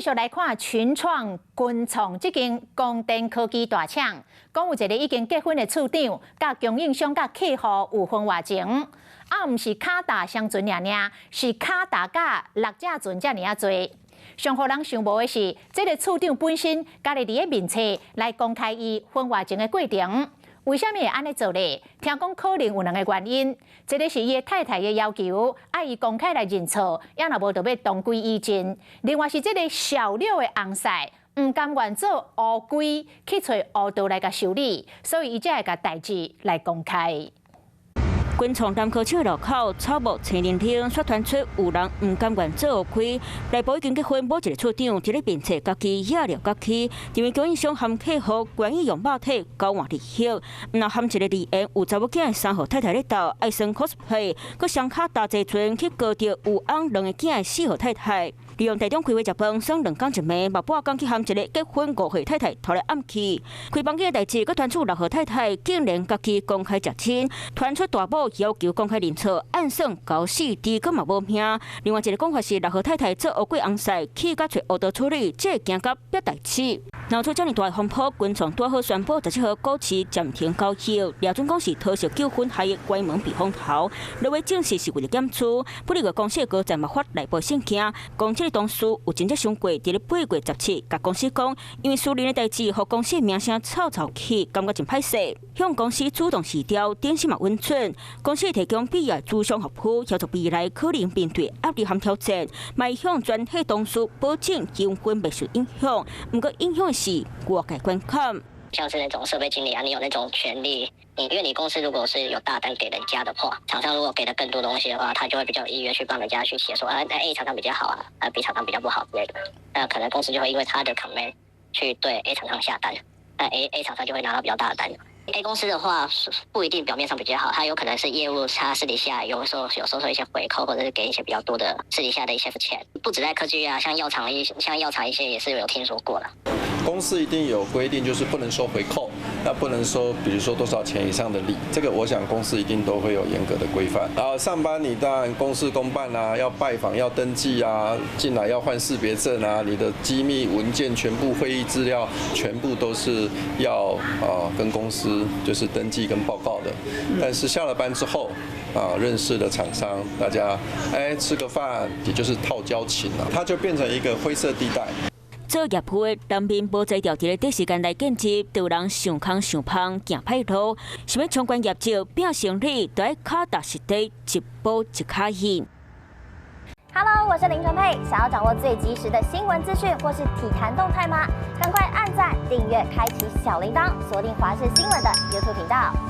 續來看群創群創這間光電科技大廠，講有一个已經結婚的處長，佮供應商佮客戶有婚外情，啊，毋是跤踏雙船爾爾，是跤踏佮六隻船遮爾仔濟。上予人想無的是，這个處長本身家己佇咧面冊來公開伊婚外情的過程。為啥物會按呢做咧？聽講可能有兩个原因，一个是伊的太太的要求，愛伊公開來認錯，抑若無就欲同歸於盡。另外是這个小六的翁婿，毋甘願做烏龜去揣烏道來共修理，所以伊才會共代誌來公開。群創南科廠路口草木青林町，煞傳出有人毋甘願做烏龜，內部已經結婚某一个處長，佇咧面冊家己惹料家己，認為供應商和客戶關於用肉體交換利益，毋但含一个離緣有查某囝的三號太太咧鬥，愛耍 cosplay，閣雙跤踏坐船去勾著有翁兩个囝的四號太太，利用台中開會食飯，耍兩工一暝，嘛半工去和一个結婚五歲太太偷來暗去，開房間的代誌，閣傳出六號太太竟然家己公開食親，傳出大某要求公開認錯，按算猴死豬閣嘛無命。另外一个講法是六號太太做烏龜翁婿去共揣烏道處理，這會驚甲憋代誌。鬧出遮爾大的風波，群創拄好宣布17號股市暫停交易，掠準講是桃色糾紛害關門避風頭。落尾證實是為了減資，不過公司高層嘛發內部信件，講這个同事有真正傷過，佇咧8月17，共公司講，因為私人的代誌，予公司名聲臭臭去，感覺真歹勢，向公司主動辭掉，頂薪嘛穩准，公司提供必要諮商服務，協助未來可能面對壓力和挑戰，嘛向全體同事保證營運袂受影響。毋過影響的是外界觀感。像是那種設備經理啊，你有那種權利，你因為你公司如果是有大單給人家的話，廠商如果給的更多東西的話，他就會比較有意願去幫人家去寫說啊，A 廠商比較好啊，啊 B 廠商比較不好之類的。那可能公司就會因為他的 comment 去對 A 廠商下單，那 A 廠商就會拿到比較大的單。A 公司的話不一定表面上比較好，他有可能是業務，他私底下有時候有收受一些回扣，或者是給一些比較多的私底下的一些錢。不止在科技業啊，像藥廠一些也是有聽說過的。公司一定有規定，就是不能收回扣，那不能收，比如說多少錢以上的禮，這個我想公司一定都會有嚴格的規範。然後上班你當然公事公辦啊，要拜訪要登記啊，進來要換識別證啊，你的機密文件全部會議資料全部都是要啊跟公司就是登記跟報告的。但是下了班之後啊，認識的廠商，大家哎吃個飯，也就是套交情了，它就變成一個灰色地帶。做業務的難免無才調，佇咧短時間內見習，就有人想空想芳行歹路，想欲衝關業績拼生理，都愛跤踏實地一步一跤印。 Hello，我是林純佩，想要掌握最及時的新聞資訊或是體壇動態嗎？趕快按讚、訂閱、開啟小鈴鐺，鎖定華視新聞的 YouTube 頻道。